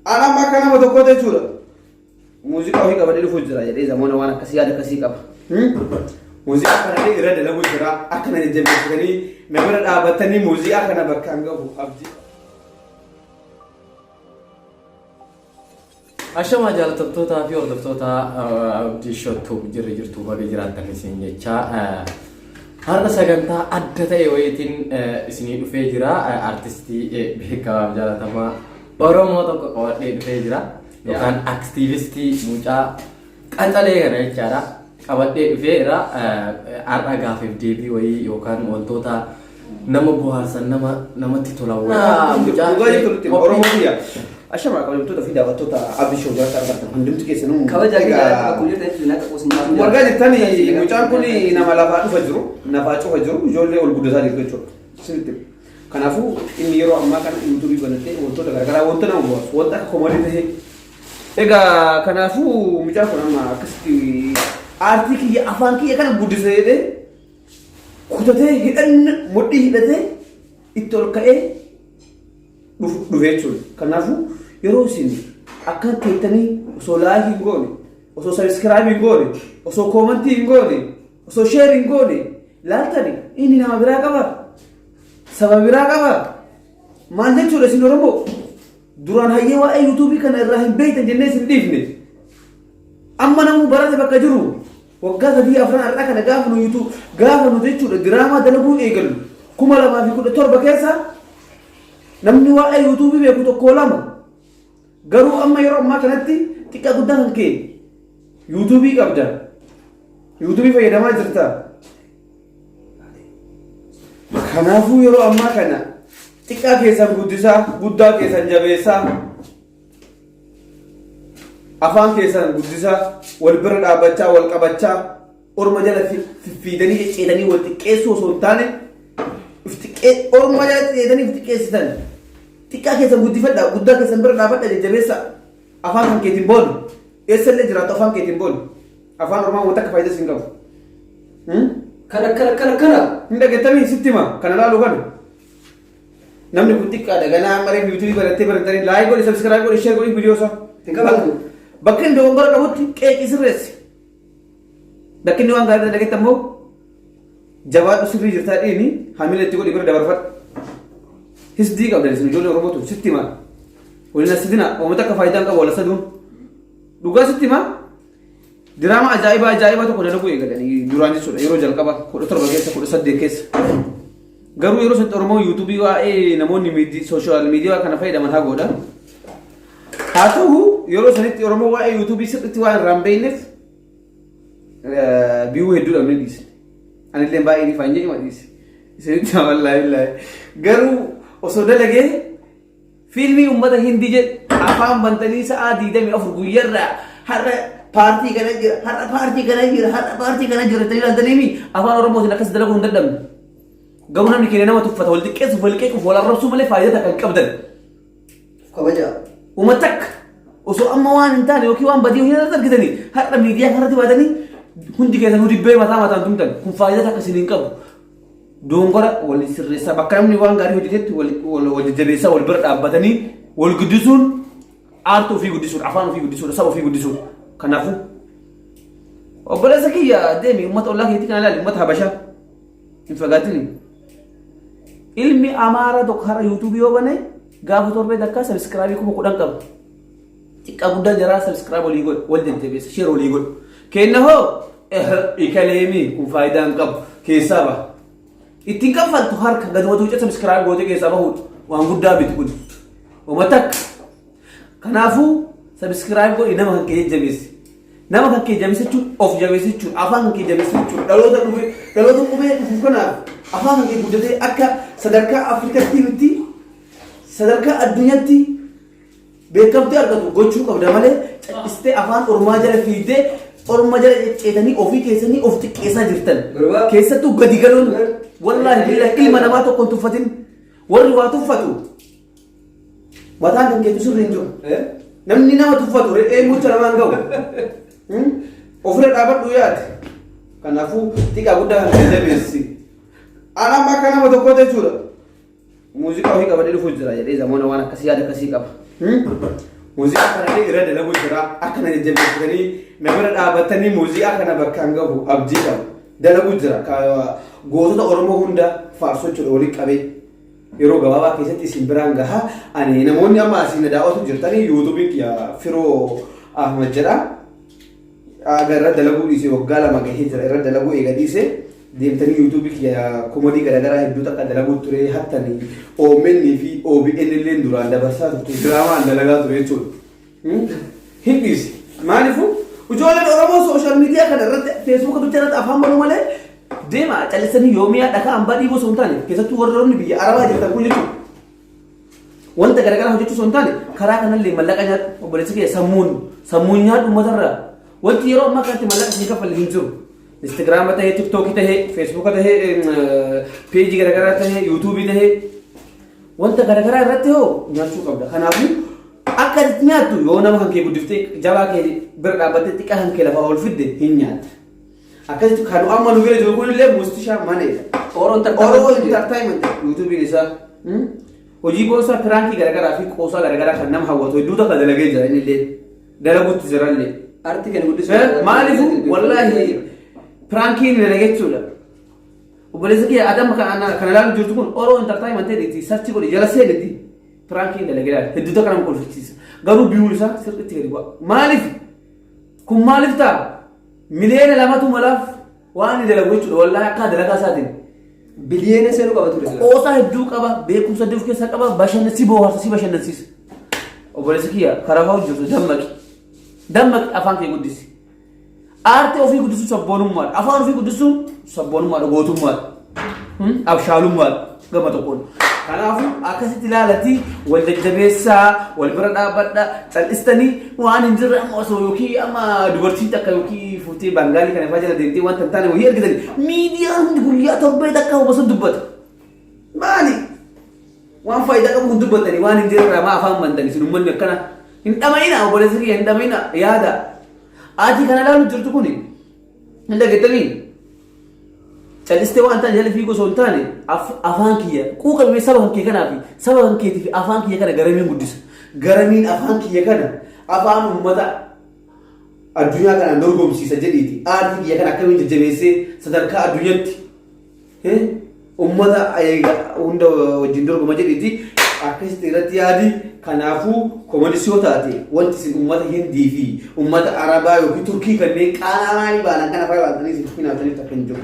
Ana amma akka nama tokkoo jechuudha. Muuziqaa ofii qabadhee dhufuu jira jedhee zamoona waan akkasii yaada akkasii qaba. Muuziqaa kana illee irra dalaguu jira. Akka na jajjabeessitanii na bira dhaabattanii muuziqaa kana bakkaan gahu abdii. Ashamaa jaalatamtootaa fi hordoftoota Abdii Shottuu jirri jirtu baga jiraattan isin jecha har'a sagantaa adda ta'e wayiitiin isinii dhufee jira. Artistii beekamaa fi jaalatamaa Oromoo tokko qabadhee dhufee jira. Yookaan aktiivistii mucaa qaxalee kana jechaadha. Qabadhee dhufeera har'a gaaffiif deebii wayii yookaan wantoota nama bohaarsan nama namatti tolan wayii. Mucaa Dhugaa jirtu Oromoo biyya. Ashamaa kabajamtoota fi daawwattoota Abdii Show jalatti argattan hundumti keessanuu. Kabaja fi jaalala bakka jirtanitti naqa qoosni Wargaa jirtan mucaan kun nama lafaa dhufa jiru, nafaa cufa jiru, ijoollee ol guddataa jirtu jechuudha. Isinitti. Kanaafuu inni yeroo ammaa kana yuutuubii banatee wantoota garaagaraa wanta nama bohaarsu, wanta akka komadii ta'ee. Egaa kanaafuu mucaan kun amma akkasitti aartii kiyya afaan kiyya kana guddisa jedhee kutatee hidhanna mudhii hidhatee itti ol ka'ee dhufe jechuudha. Kanaafuu yeroo isin akkan teettanii osoo like hin goone, osoo subscribe hin goone, osoo comment hin goone, osoo share hin goone laaltani inni nama biraa qaba. Saba biraa qaba. Maal jechuudha isin Oromoo? Duraan hayyee waa'ee yuutuubii kana irraa hin beektan jennee isin dhiifne. Amma namuu barate bakka jiru waggaa sadii afran har'a kana gaafa nu yuutuu gaafa nu jechuudha diraamaa dalaguu eegallu 2017 keessa namni waa'ee yuutuubii beeku tokko lama garuu amma yeroo ammaa kanatti xiqqaa guddaa kan kee yuutuubii qabda yuutuubii fayyadamaa jirta. Kanaafuu yeroo ammaa kana xiqqaa keessan guddisaa, guddaa keessan jabeessaa, afaan keessan guddisaa, wal bira dhaabbachaa, wal qabachaa, orma jala fiffiidanii cecceetanii wal xiqqeessuu osoo hin taane, orma jala cecceetanii of xiqqeessitan. Xiqqaa keessan guddifadhaa, guddaa keessan bira dhaabbadhaa jajjabeessaa. Afaan kan keetiin boonu, eessallee jiraattu afaan keetiin boonu. Afaan Oromoo wanta akka faayidaa siin qabu. Kana kana kana kana. Hin dhageettamii sitti hima kana laalu kana. Namni kun xiqqaadha ganaa amma reefu yuutuubii barattee barattanii like godhi subscribe godhi share godhi viidiyoo isaa. Hin qabatu. Bakka inni dogongora qabutti qeeqii sirreessi. Bakka inni waan gaarii dalagetti ammoo jabaadhu sirrii jirtaa dhiini hamila itti godhi bira dabarfadhu. Hisdii qabdan isin ijoollee Oromootu sitti hima. Waliin asidina uummata akka faayidaa hin qabu wal asaduun. Dhugaa sitti hima. Diraama ajaa'ibaa ajaa'ibaa tokko dalaguu eegalanii duraan jechuudha yeroo jalqaba 17 keessa 18 keessa. Garuu yeroo sanatti Oromoo yuutuubii waa'ee namoonni sooshaal miidiyaa kana fayyadaman hagoodha. Haa ta'u yeroo sanitti Oromoo waa'ee yuutuubii sirriitti waan irraa hin beekneef view hedduu dhabnee dhiisne. Anillee baay'ee ni faanyee ima dhiise. Isinitti wallaahi billaahi. Garuu osoo dalagee Fiilmii ummata Hindii jedhu afaan bantanii sa'aa 24 guyyarraa har'a paartii kana jira, har'a paartii kana jira, har'a paartii kana jira jettanii ilaaltanii afaan Oromootiin akkas dalaguu hin dadhabne. Garuu namni keenya nama tuffata wal xiqqeessuuf wal qeequuf wal arrabsuu malee faayidaa takka hin qabdan. Kabaja. Uma takka osoo amma waan hin taane yookiin waan badii hin argitanii har'a miidiyaa kanarratti baatanii hundi keessanuu dibbee mataa mataan tumtan kun faayidaa takka isin hin qabu. Dogongora wal sirreessaa bakka namni waan gaarii hojjetetti wal wal jajjabeessaa wal bira dhaabbatanii wal guddisuun aartuu ofii guddisuudha afaan ofii guddisuudha saba ofii guddisuudha. Kanaafuu obboleessa kiyya deemi uummata ollaa keetii kana ilaali uummata Habashaa hin fagaatini. Ilmi Amaaraa tokko har'a yuutuubii yoo bane gaafa torbee takkaa sabiskiraabii 10,000 qaba. Xiqqaa guddaa jaraa subscribe walii godhi wal jajjabeessa share walii godhi. Kenna hoo ikaleemi kun faayidaa hin qabu keessaa baha. Ittiin kaffaltu harka gaduma tuucee subscribe gootee keessaa bahuudha waan guddaa miti kun. Uma takka. Kanaafuu subscribe godhi nama kan kee jajjabeessi. Nama kan kee jabeessa jechuun of jabeessa jechuudha. Afaan kan kee jabeessa jechuudha. Dhaloota dhufe dhaloota qubee dhufu kanaaf afaan kan kee guddatee akka sadarkaa Afrikaatti miti sadarkaa addunyaatti beekamtii argatu gochuu qabda malee cal'istee afaan ormaa jala fiigdee orma jala cecceetanii ofii keessanii of xiqqeessaa jirtan. Gurbaa. Keessattuu gadi galoon wallaahi billaahi ilma namaa tokko hin tuffatin warri waa tuffatu mataan kan keetu sirrii hin jiru. Namni nama tuffatu re'ee mucha namaan ga'u. Ofirra dhaabadhu yaade. Kanaafuu xiqqaa guddaa kan ta'e jabeessi. Anam akka nama tokkoo jechuudha. Muuziqaa ofii qabadhee dhufuu jira jedhee zamoona waan akkasii yaada akkasii qaba. Muuziqaa kanallee irra dalaguu jira. Akka na jajjabeessitanii na bira dhaabattanii muuziqaa kana bakkaan gahu abdii qaba. Dalaguu jira. Gootota Oromoo hunda faarsuu jechuudha waliin qabee. Yeroo gabaabaa keessatti isin biraan gaha. Ani namoonni amma asii na daawwatu jirtanii YouTubeiin kiyya Firoo Ahmad jedha. Aga irra dalaguu dhiise waggaa 2 gahee jira. Irra dalaguu eega dhiise deemtanii YouTubeii kiyya comedy garaagaraa hedduu takka dalaguu ture hattanii OMN fi OBN illee duraan dabarsaa turte diraamaan dalagaa ture jechuudha. Hin dhiise. Maaliifuu ijoolleen Oromoo social media kana irratti Facebooka bicha irratti afaan banuu malee deema callisanii yoomiyaa dhakaa hambaa dhiibuu osoo hin taane, keessattuu warroonni biyya Arabaa jirtan kun jechuudha. Wanta garaagaraa hojjechuu osoo hin taane karaa kanallee mallaqa nyaadhu, obboleessi kee, sammuun nyaadhu uummatarraa. Wanti yeroo ammaa kanatti mallaqa isin kaffalle hin jiru. Instagrama tahee, TikTokii tahee, Facebooka tahee, peejii garaagaraa tahee, YouTubeii tahee, wanta garaagaraa irratti hoo nyaachuu qabda. Kanaafuu akka itti nyaattu yoo nama kan kee guddiftee jabaa kee bira dhaabbattee xiqqaa kan kee lafaa ol fidde hin nyaatta. Akkasitti kan amma nu bira jiru kunillee Mustishaa Maneedha. Oroon Oromoo Entertainment YouTubeiin isaa. Hojii boonsaa prankii garaagaraa fi qoosaa garaagaraa kan nama hawwatu hedduu takka dalagee jira, inni illee dalaguutti jirallee. Artii kan guddisuu. Maaliifuu wallaahi prankiin dalagee jechuudha. Obboleessa kiyya, adama kan ilaalu jirtu kun Oromoo Entertainment jedhiti search godhi, jala seeniti prankiin dalagee ilaali, hedduu takka nama kolfichiisa. Garuu biyuun isaa sirriitti gadi bu'a. Maaliif? Kun maaliif ta'a? Miliyoona 2tu malaaf waan inni dalagu jechuudha, wallaahi akka dalagaa isaatiin. Biliyeena seenuu qaba ture. Qoosaa hedduu qaba, beekumsa hedduu of keessaa qaba, si bohaarsa, si bashannansiisa. Obboleessi kiyya, karaa fa'aa jirtu dammaqi. Dammaqi, afaan kee guddisi. Aartii ofii guddisuun sabboonummaadha. Afaan ofii guddisuun sabboonummaadha, gootummaadha. Abshaalummaadha gama tokkoon. Kanaafuu akkasitti ilaalati wal jajjabeessaa, wal bira dhaabbadha, cal'istanii waan hin jirre amma osoo yookiin amma dubartiin takka yookiin fuutee Bangaalii kana fa'aa jala deemtee wanta hin taane wayii argitanii miidiyaan hundi guyyaa torbee takka osoo dubbata. Maali? Waan faayidaa qabu hin dubbatanii, waan hin jirre irraa maa afaan bantanii? Isin uummanni akkana hin dhama'ina, obboleessi kiyya, hin dhama'ina yaada. Ati kana ilaalu jirtu kuni hin dhageettanii cal'istee waan ta'an jala fiiguu osoo hin taane afaan kiyya quuqamee saba kan kee kanaa fi saba kan keetii fi afaan kiyya kana garamiin guddisa. Garamiin afaan kiyya kana afaan uummata addunyaa kanaan dorgomsiisa jedhiiti. Aartii kiyya kana akkamiin jajjabeessee sadarkaa addunyaatti ummata hunda wajjin dorgoma jedhiiti akkasitti irratti yaadi. Kanaafuu comedys yoo taate wanti isin ummata Hindii fi ummata Arabaa yookiin Turkii kanneen qaanaa maalii baanan kana fa'aa baatanii isin hinaaftaniif takka hin jiru.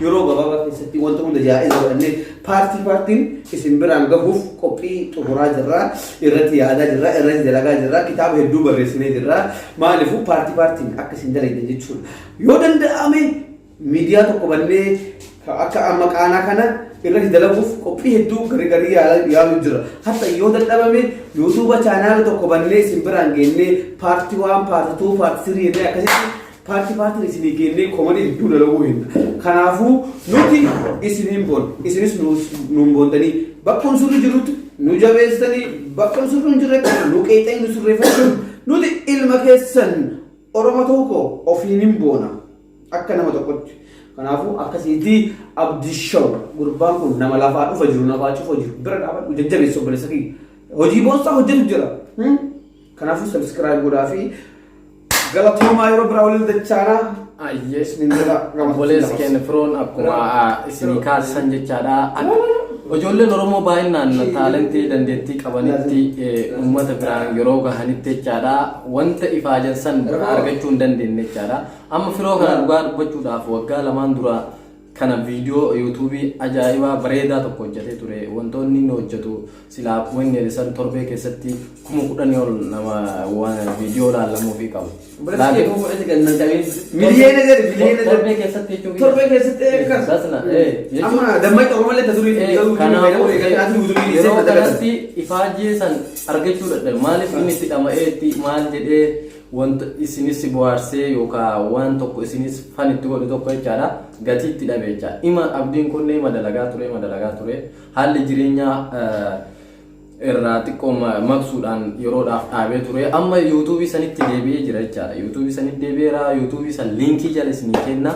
Yeroo gabaabaa keessatti wanta hunda jaa'iza godhannee part partiin isin biraan gahuuf qophii xumuraa jirra, irratti yaadaa jirra, irratti dalagaa jirra, kitaaba hedduu barreessinee jirra. Maaliifuu part partiin akka isin dalagdan jechuudha. Yoo danda'ame miidiyaa tokko bannee akka amma qaanaa kana irratti dalaguuf qophii hedduu garii garii yaalu jira. Hatta yoo dadhabame YouTube channel tokko bannee isin biraan geennee part 1, part 2, part 3 jennee akkasitti part partiin isinii geennee comedy hedduu dalaguu hinna. Kanaafuu nuti isiniin boon, isinis nuun boontanii bakka sirri jirutti nu jabeessanii, bakka sirri hin jirretti nu qeexanii nu sirreeffachuun nuti ilma keessan Oromoo tokko ofiin hin boona akka nama tokkotti. Kanaafuu akkasiitii Abdii Show, gurbaan kun nama lafaa dhufa jiru, lafaa cufa jiru bira dhaabadhu, jajjabeessu, obboleessa kiyya. Hojii boonsaa hojjetu jira. Kanaafuu subscribe godhaa fi galatoomaa, yeroo biraa waliin dachaanaa. Ayyee. Isinin jala gama Obboleessi keenya Firoon akkuma isinii kaasisan jechaadha. Ijoolleen Oromoo baay'inaan talentii dandeettii qabanitti uummata biraan yeroo gahanitti jechaadha. Wanta ifaajan san argachuu hin dandeenye jechaadha. Amma Firoo kana dhugaa dubbachuudhaaf waggaa 2n dura kana viidiyoo YouTubeii ajaa'ibaa bareedaa tokko hojjetee ture. Wantoonni inni hojjetu silaa akkuma inni jedhe san torbee keessatti 10,000 ol nama waan viidiyoo laallamuufii qabu. Miliyoona jedhe, miliyoona jedhe. Torbee keessatti jechuun Torbee keessatti akkas. Dasna, jechuun Amma dammaqa Oromoo illee durii Kanaafuu YouTubeii yeroo kanatti ifaajee san argachuu dadhabe. Maaliif inni itti dhama'ee itti maal jedhee wanta isinis bohaarsee yookaan waan tokko isinis fan itti godhu tokko jechaadha, gatii itti dhabe jechaadha. Ima abdiin kun ima dalagaa ture, ima dalagaa ture, haalli jireenyaa irraa xiqqoo maqsuudhaan yeroodhaaf dhaabee ture. Amma YouTubeii sanitti deebi'ee jira jechaadha. YouTubeii sanitti deebi'eera. YouTubeii san linkii jala isinii kenna.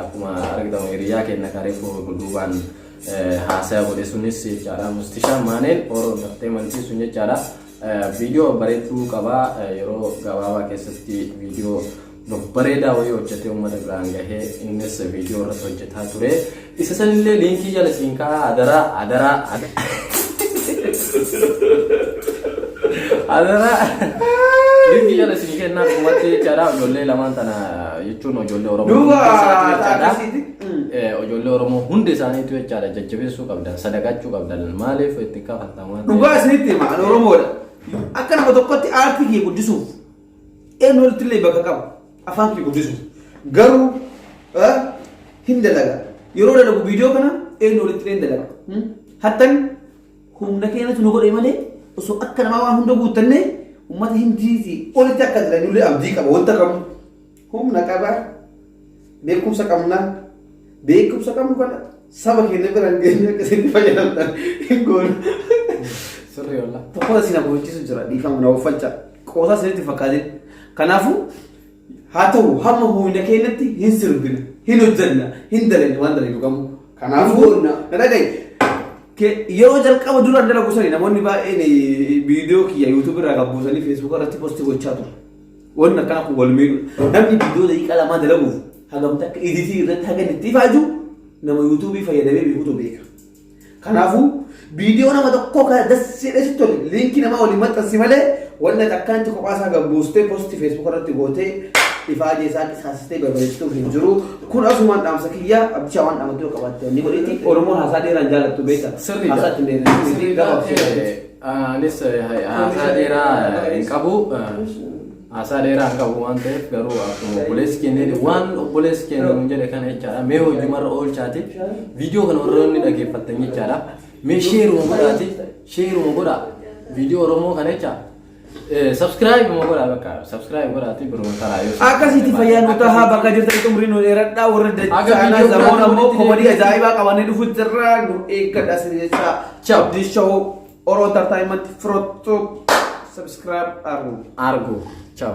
Akkuma argitamu hiriyaa kenna kareefu duubaan haasaya godhe sunis jechaadha, Mustishaa Maaneen Oro Entertainmentii sun jechaadha. Viidiyoo bareedduu qaba. Yeroo gabaabaa keessatti viidiyoo babbareedaa wayii hojjetee uummata biraan gahee innis viidiyoo irratti hojjetaa ture. Isa sanillee liinkii jala siin kaa'aa adaraa adaraa adaraa liinkii jala siin kennaa dhugumatti jechaadha ijoollee lamaan tana jechuun ijoollee Oromoo Duuba hundi isaaniitu jechaadha. akkasiiti. Ijoollee Oromoo hundi isaaniitu jechaadha jajjabeessuu qabdan sadaqachuu qabdan maaliif itti kafaltan waan ta'eef. Dhugaa isinitti hima ani Oromoodha. Akka nama tokkotti aartii kiyya guddisuuf eenyu walitti illee bakka qaba afaan kiyya guddisuuf. Garuu hin dalaga. Yeroo dalagu viidiyoo kana eenyu walitti illee hin dalaga. Hattan humna keenyatu nu godhe malee osoo akka namaa waan hunda guuttanne uummata hindiitii olitti akka dalagnu abdii qaba wanta qabu. Humna qaba beekumsa qabna beekumsa qabnu kana saba keenya bira hin geenye akka isin fayyadamtan hin goonu. Sirrii wallah. Tokko isin abochiisu jira dhiifama na uffachaa qoosaa isinitti fakkaatin. Kanaafuu haa ta'u hamma humna keenyatti hin sirbina hin hojjenna hin dalagna waan dalagnu qabnu. Kanaafuu na dhaga'i. Yeroo jalqaba duraan dalagu sani namoonni baay'een viidiyoo kiyya yuutuub irraa gabbuusanii feesbuuk irratti poostii gochaa ture. Wanni akkana kun wal miidhu. Namni viidiyoo daqiiqaa lamaa dalaguuf hagam takka editii irratti haga inni itti ifaaju nama yuutuubii fayyadamee beekutu beeka. Kanaafuu viidiyoo nama tokkoo kana dasseedhee sitti tole liinkii namaa waliin maxxansi malee wanni ati akkanatti kophaa isaa gad buustee poostii feesbuuk irratti gootee ifaajee isaa qisaasistee barbaachisuuf hin jiru. Kun asumaan dhaamsa kiyya abdichaa waan dhaamattu yoo qabaatte ni godhiti. Oromoon haasaa dheeraan jaallattu beekta. Sirriidha. Haasaa ittiin dheeressuun gabaabsee. Anis haasaa dheeraa hin qabu. Haasaa dheeraa hin qabu waan ta'eef garuu akkuma obboleessi keenya jedhe waan obboleessi keenya nuun jedhe kana jechaadha. Mee hojimarra oolchaati. Viidiyoo kana warroonni dhageeffattan jechaadha. Mee sheeruma godhaati. Sheeruma godhaa. Viidiyoo Oromoo kana jecha. Subscribe ma godhaa bakka. Subscribe godhaati biruma taraa yoo. Akkasitti fayyaa nu tahaa bakka jirtanitti umrii nu dheeradhaa warra Akka dachaanaa viidiyoo zamoon biraatiin ammoo walitti komodii deebinee. ajaa'ibaa qabannee dhufu jirra nu eeggadha isin jecha. Ciao. Abdii Show Oro Entertainment Firottu subscribe argu. Argu. Ciao.